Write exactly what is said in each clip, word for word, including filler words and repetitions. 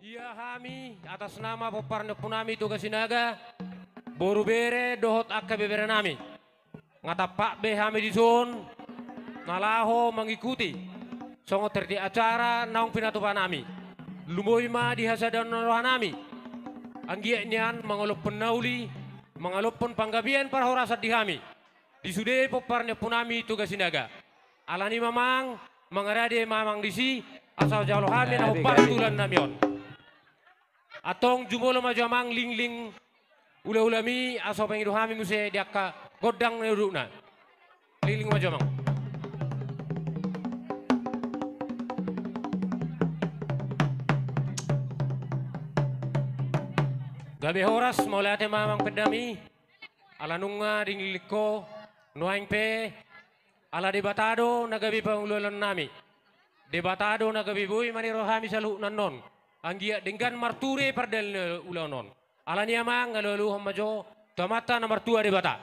Ia hami atas nama pompar ni ompunami Toga Sinaga, boru, bere dohot angka ibebere nami, nga tampak be hami dison na laho mangikuti songon tertib acara naung pinatupa nami. Lumobi ma di hasadaon ni roha nami, anggiat nian mangalophon na uli, mangalophon panggabean parhorasan di hami di sude pompar ni ompunami Toga Sinaga. Alani i ma amang, mangarade ma amang disi, asa jalo hami na hombar tu ulaon nami on. Antong jumolo ma jo amang linglingulami, asa hupangido hami muse di angka gondang na nidokna. Linglingulami jo amang. Gabe horas, mauliate ma amang pande nami. Ala nunga dilinglingkon ho, nuaeng pe ala Debata do na gabe pangulaulaon nami. Debata do na gabe boi maniroi hami saluhutna annon. Anggiat denggan marture pardalanan ni ulaon on. Alani i amang, alualuhon ma jo tu Amanta na martua Debata.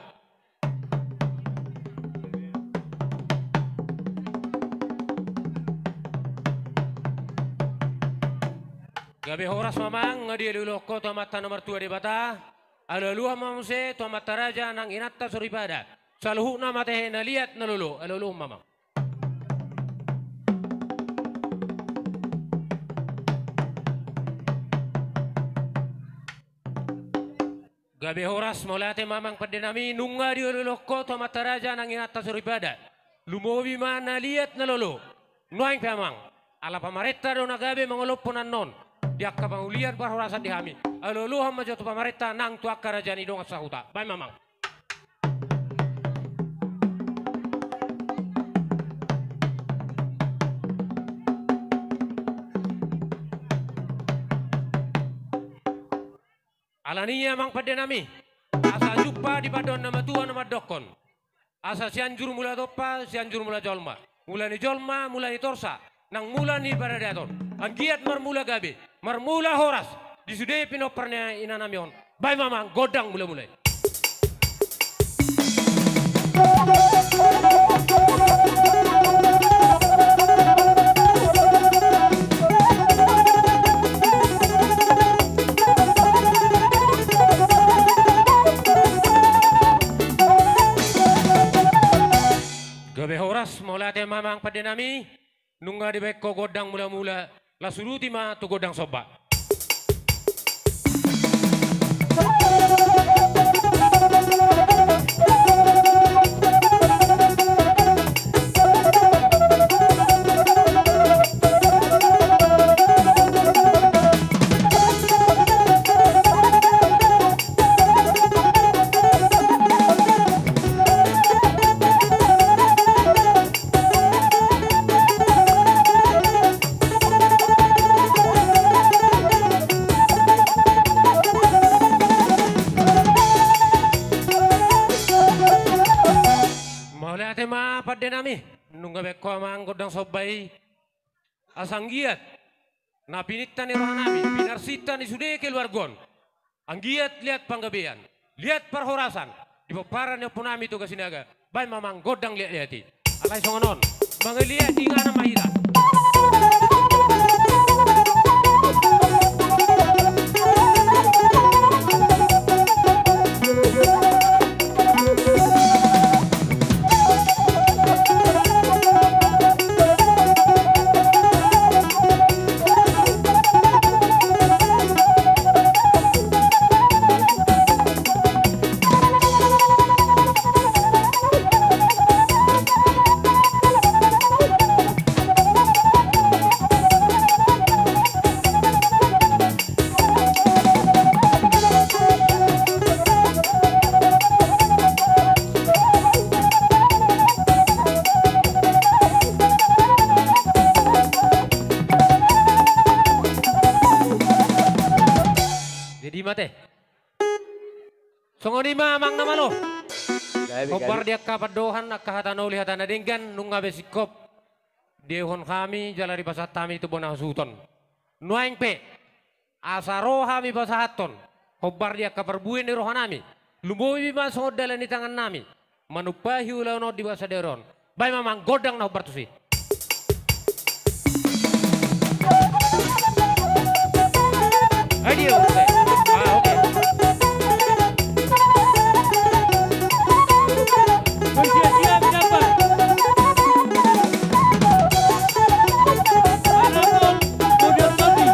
Gabe horas ma amang, nga dialualuhon ho tu Amanta na martua Debata. Alualuhon ma muse tu amanta raja nang inanta soripada, saluhutna ma tehe na liat na lolo. Alualuhon ma amang. Gabe horas, mauliate ma amang pande nami. Nunga dialualuhon ho tu amanta raja nang inanta soripada, lumobi ma na liat na lolo. Nuaeng pe amang, ala pamarenta do na gabe mangalophon annon di angka pangulian parhorasan di hami. Alualuhon ma jo tu pamarenta nang tu angka raja ni dongan sahuta. Baen ma amang. Alani i amang pande nami, asa jumpa di pandohan na matua na mandokkon: Asa Sianjur Mula Tompa, Sianjur Mula Jolma, mula ni jolma, mula ni torsa, nang mula ni paradaton. Anggiat marmula gabe, marmula horas di sude pinompar ni inanami on. Baen ma amang gondang mulamula i. Gabe horas, mauliate ma amang pande nami. Nunga dibaen ho gondang mulamula, laos uduti ma tu gondang somba. Mauliate ma pande nami, nunga dibaen ho amang gondang somba i. Asa anggiat na pininta ni rohanami, pinarsinta ni sude keluarga on, anggiat liat panggabean, liat parhorasan di pomparan ni ompunami Toga Sinaga. Baen ma amang gondang liatliat i. Alai songon on, mangaliat inganan ma hita. Jadi mate. Songon i ma amang na malo. Gabe, hombar gabe. Di angka pandohan, angka hata na uli, hata na denggan, nunga be singkop dialuhon hami jala dipasahat hami tu bona hasuhuton. Nuaeng pe, asa ro hami pasahathon hombar di angka parbue ni rohanami, lumobi ma songon dalan ni tangannami manumpahi ulaon on di bagasan sadari on. Baen ma amang gondang na hombar tusi. Ayo, oke. Ah, oke. Bersiap-siap, siapa? Mana, Bang? Model kopi.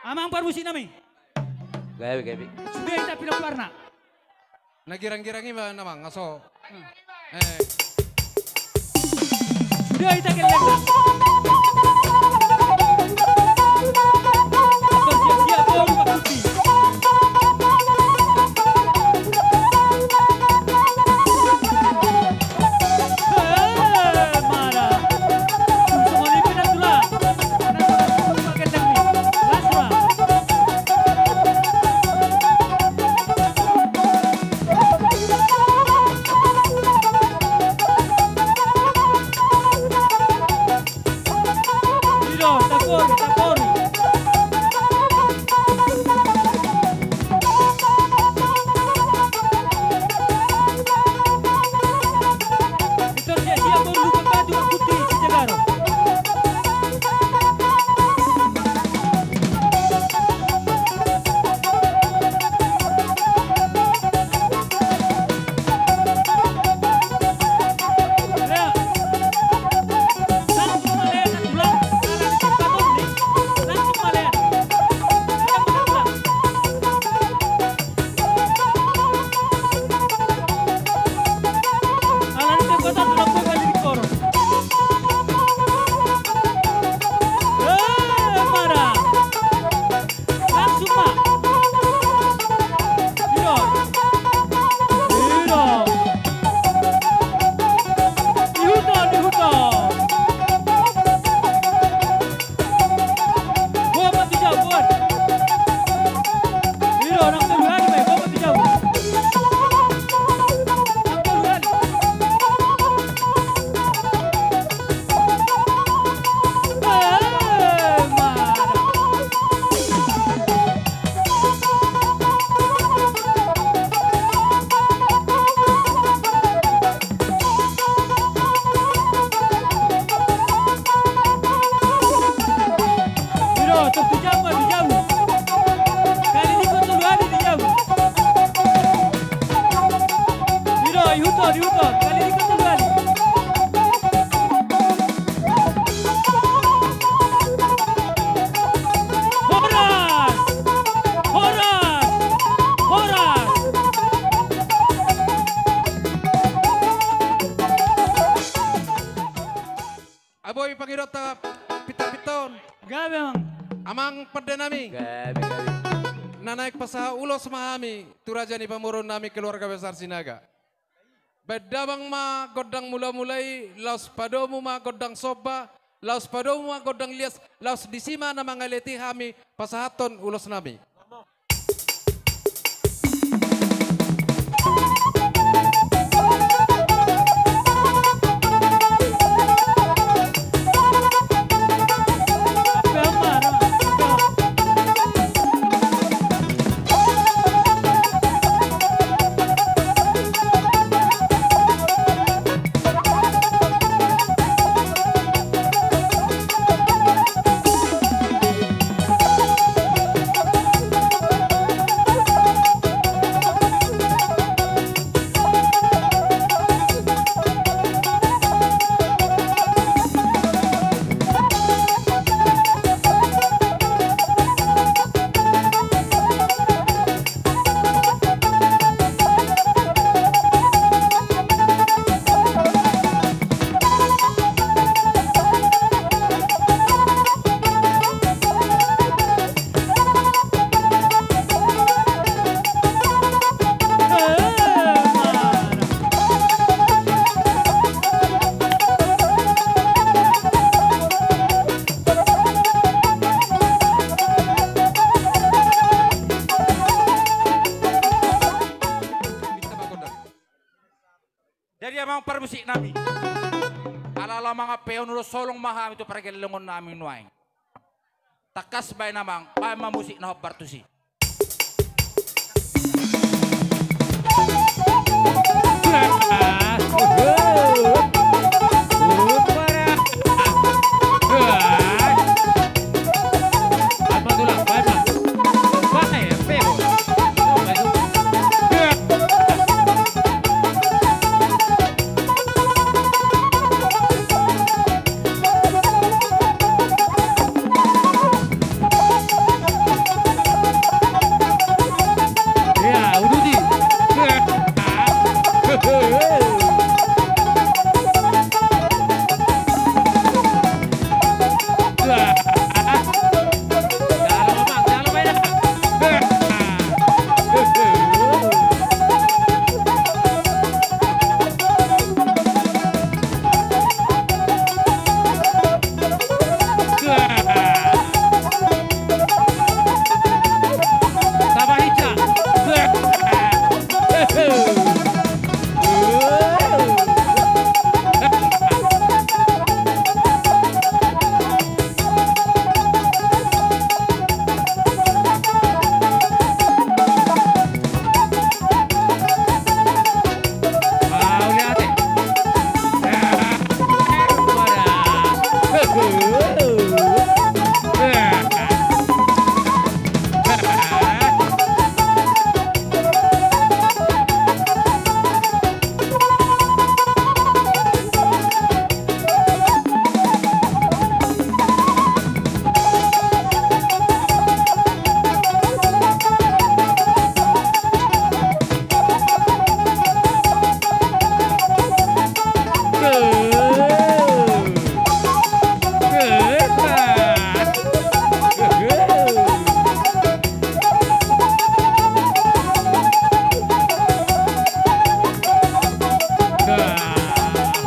Amang parmusik nami. Gabe, gabe. Sude hita pinomparna. Na girang-girang i ma, Amang, aso. Hmm. Eh. Sudah, hita gellengna. Bersiap-siap, bolu, Pak Kuti. Eh, mana? Langsung, langsung, langsung. Langsung ma. Ido. Ido. Ihuthon, ihuthon. Boha ma tu jabu, boha. Ido, nang tolu hali ma i, boha ma tu jabu. Nang tolu hali. Ihuthon, ihuthon. Kali ni kau tolu hali. Horas! Horas! Horas! Ai boi pangidoanta pinta-pinta on. Gabe, Amang. Amang pande nami. Gabe, gabe. Na naeng pasahat ulos ma hami tu raja ni pamoruon nami, keluarga besar Sinaga. Baen damang ma gondang mula-mula i, laos padomu ma gondang somba, laos padomu ma gondang lias, laos disi ma na mangalehon hami pasahathon ulos nami. Jadi amang parmusik nami, ala laho mangalehon ulos holong ma hami tu pargellengon nami nuaeng. Tangkas baen amang, baen ma musik na hombar tusi.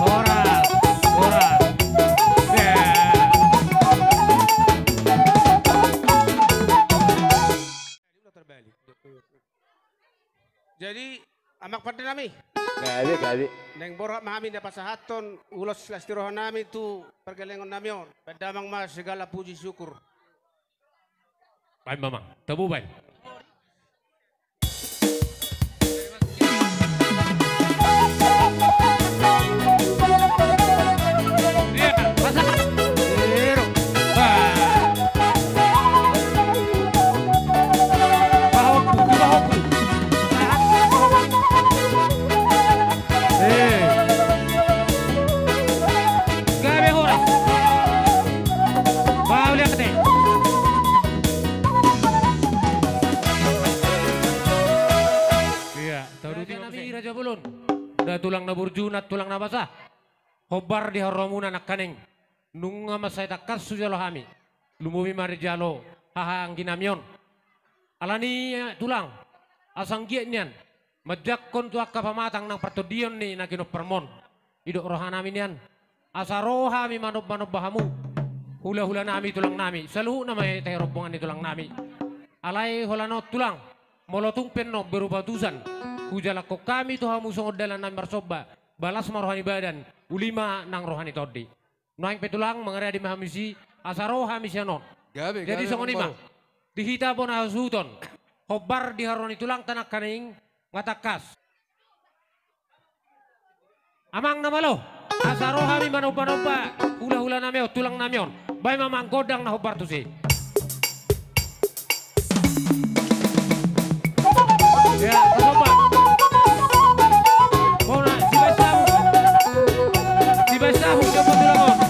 Horas, horas. Jadi, amang pande nami. Gabe, gabe. Naeng borhat ma hami na pasahathon ulos las ni roha nami tu pargellengon nami on. Baen damang ma segala puji syukur. Baen ma, amang. Tabo baen. Raja nami, raja bolon. Nda tulang na burju, nda tulang na basa. Hombar di haroromuna nangkaning. Nunga mansai tangkas hujalo hami. Lumobi ma di jolo haha anggi nami on. Alani, tulang, asa anggiat nian manjangkon tu angka pamatang nang partondion ni na ginomparmon. Didok roha nami nian, asa ro hami manomba-nomba hamu, hula-hula nami, tulang nami, saluhutna ma i tahe rombongan ni tulang nami. Alai holan on, tulang, molo tung pe annon berupa utusan, hujalakhon hami tu hamu songon dalan nami marsomba, balas ma roha ni badan, uli ma nang roha ni tondi. Nuaeng pe, tulang, mangariadi ma hami tusi, asa ro hami sian on. Gabe, gabe. Jadi songon i ma. Di hita bona hasuhuton. Hombar di haroro ni tulangta nangkaning, nga tangkas. Amang na malo, asa ro hami manomba-nomba hula-hula nami on, tulang nami on. Baen ma, amang, gondang na hombar tusi. Ya, pasopa. Bona, sibaen sabu. Sibaen sabu, sibaen sabu, tulang on.